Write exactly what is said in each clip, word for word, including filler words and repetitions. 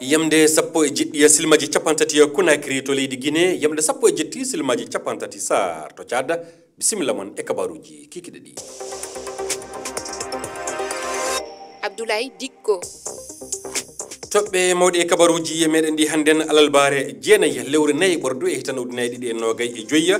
Yamde sappo e jeɗɗi silmaji capantati Conakry to leydi Guinée, yamde sappo e jeɗɗi silmaji capantati Saar to Tchad. Bisimilla mon e kabaruuji kikiɗe ɗi. Abdoulaye Dikko. Toɓɓe mawɗe e kabaruuji meɗen ɗi hannden alarbaare jeenayi lewru nayi ɓordu e hitan ujunaaji ɗiɗi e noogay e joyya.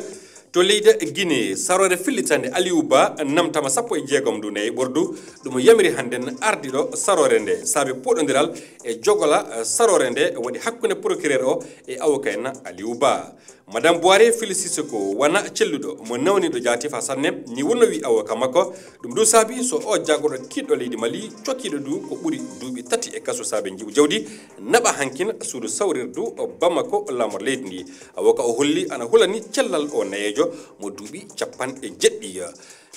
To leydi Guinée, saroore fillitaande Aliou Ba namtama sappo e jeegom ndu nayi ɓordu. Ɗum yamiri hannden ardiɗo saroore nde saabe puɗondiral e jogola, eh, saroore nde waɗi hakkunde procureur o e avocat en Aliou Ba. Madame Boiré Félix Sissoko wona celluɗo mo nawniiɗo jaati fa sanne, ni wonno wi avocat makko. Ɗum ɗum saabi so o jagorɗo kiiɗɗo leydi Mali, cokkiiɗo du ko ɓuri duuɓi tati e kaso saabe njiɓu jawdi, naɓa hankin suudu sawrirdu Bamako laamor leydi ndi. Avocat o holli ana hulani cellal o nayeejo mo duuɓi capanɗe jeɗɗi.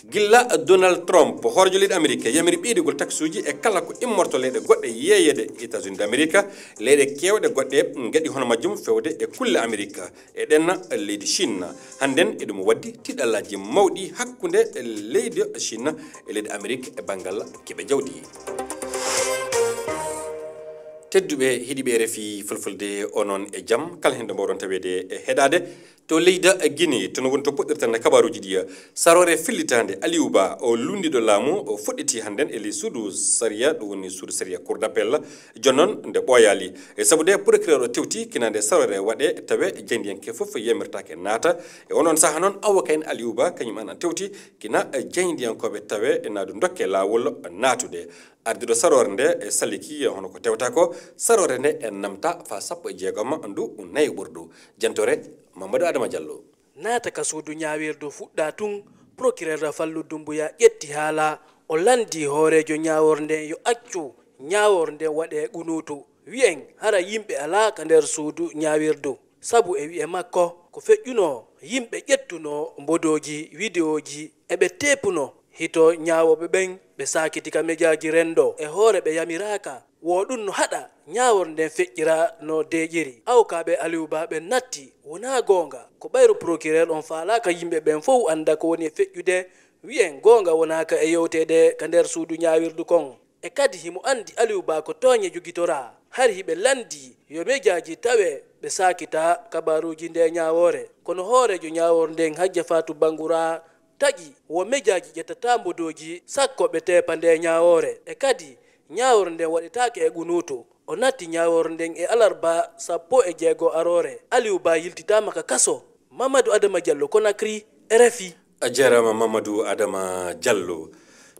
Gilla Donald Trump, hooreejo leydi Amerika, yamiri ɓeydugol taxuuji e kala ko immorto leyɗe goɗɗe yeeyeede États-Unis d'Amerique, leyɗe keewɗe goɗɗe ngaɗi hono majjum fewde e kulle Amerika e ɗen leydi Chine. Hannden eɗum waddi tiɗallaaji mawɗi hakkunde leydi Chine e leydi Amerika e banngal keɓe jawdi. Tedduɓe heɗiiɓe R F I Fulfulde, onon e jam, kala heen ɗo mbaawɗon taweede e heɗaade. To leydi Guinée, toon woni to puɗɗirten kabaruuji ɗi. Saroore fillitaande Aliou Ba, o lunndiiɗo laamu, o fuɗɗiti hannden e ley suudu sariya, ɗum woni suudu sariya Cour d'appel, jooni noon nde ɓooyaali. E sabu nde procureur o tewti kina nde saroore waɗee, tawe jaayndiyanke fof yamirtaake naata. E onon sahaa noon, avocat en Aliou Ba, kañum an tewti kina jaayndiyankooɓe tawe naadu dokke laawol naatude. Ardiiɗo saroore nde e saliki hono ko tewta ko, saroore nde e namta fa sappo e jeegom ndu nayi ɓordu. Jantore Mamadou Adama Diallo. Naata ka suudu ñaawirdu fuɗɗa tun, procureur Fallou Doumbouya ƴetti haala, o lanndii hooreejo ñaawor nden yo accu ñaawor nden waɗee qunuutu. Wi'en hara yimɓe alaa ka nder suudu ñaawirdu. Sabu e wi'e makko, ko feƴƴunoo, yimɓe ƴettunoo mbodooji, wideooji, e ɓe teepunoo hito ñaawooɓe ɓen, ɓe saakiti ka mejaaji renndo. E hoore ɓe yamiraaka, wo ɗum no haɗa ñaawor nden feƴƴira no deeƴiri. Awkaaɓe Aliou Ba ɓen natti, wonaa goonga, ko ɓayru procureur on faalaaka yimɓe ɓen fow annda ko woni e feƴƴude, wi'en goonga wonaaka e yewteede ka nder suudu ñaawirdu kon. E kadi himo anndi Aliou Ba ko tooñe jogitoraa, hari hiɓe lanndii yo mejaaji tawe ɓe saakita kabaaruuji ndee ñaawoore. Kono hooreejo ñaawoore nden, Hajja Fatou Bangoura, taƴi wo mejaaji ƴettataa mbodooji sakko ɓe teepa ndee ñaawoore. E kadi ñaawoore nden waɗetaake e qunuutu. O natti ñaawoore nden e alarba sappo e jeego aroore. Aliou Ba yiltitaama ka kaso. Mamadou Adama Diallo, Conakry, R F I. A jaaraama Mamadou Adama Diallo.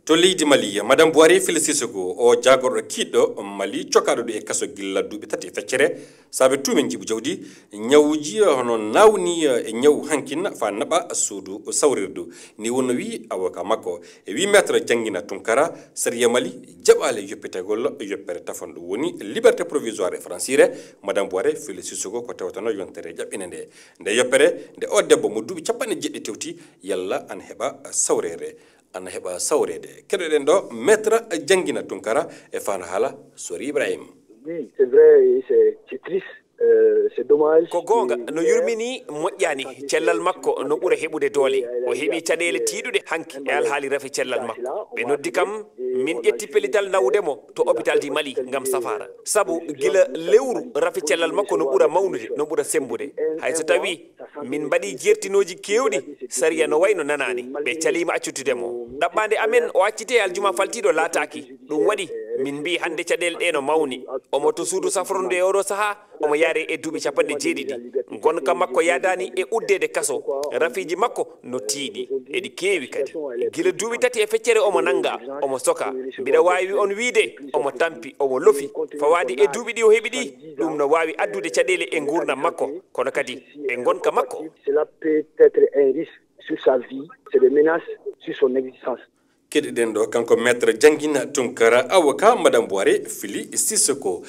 To leydi Mali, Madame Boiré Félix Sissoko, o jaagorɗo kiiɗɗo Mali, cokaaɗo ɗo e kaso gilla duuɓi tati e feccere, saabe tuumen njiɓu jawdi, ñawuuji hono naawni e ñaw hankin fa naɓa suudu sawrirdu. Ni wonno wi avocat makko. E wi Maître Jangina Tunkara, sariya Mali jaɓaali yoppitagol yoppere tafon, ɗum woni liberté provisoire e francire. Madame Boiré Félix Sissoko ko tewtano yontere ƴaɓɓinde nde. Nde yoppere, nde o debbo mo duuɓi capanɗe jeɗɗi tewti, yalla ana heɓa sawreede, ana heɓa sawreede. Keɗoɗen ɗo Maître Jangina Tunkara e faano haala Sori Ibrahim. Oui, c'est vrai, c'est, c'est triste. Euh, c'est dommage. Ko goonga, no yurmini, moƴƴaani, cellal makko no ɓura heɓude doole. O heɓi caɗeele tiiɗuɗe hanki e alhaali rafi cellal makko. Ɓe noddi kam, min ƴetti pellital nawude mo to hôpital du Mali ngam safaara. Sabu gila lewru rafi cellal makko no ɓura mawnude, no ɓura semmbude. Hay so tawii min mbaɗii jeertinooji keewɗi, sariya no wayno nanaani. Ɓe caliima accutude mo. Ɗaɓɓaande amen o accitee aljuma faltiiɗo laataaki. Ɗum waɗi min mbii hannde caɗeele ɗee no mawni. Omo to suudu safrordu e oɗo sahaa, omo yaaree e duuɓi capanɗe jeeɗiɗi. Ngonka makko yaadaani e uddeede kaso. Rafiiji makko no tiiɗi. Eɗi keewi kadi. Gila duuɓi tati e feccere omo nanngaa, omo sokaa. Mbiɗa waawi on wiyde omo tampi, omo lofi. Fawaade e duuɓi ɗi o heɓi ɗi, ɗum no waawi addude caɗeele e nguurndam makko, kono kadi e ngonka makko. Cela peut être un risque sur sa vie, c'est des menaces sur son existence. Keɗiɗen ɗo kanko Maître Jangina Tunkara, avocat Madame Boiré Fili Sissoko.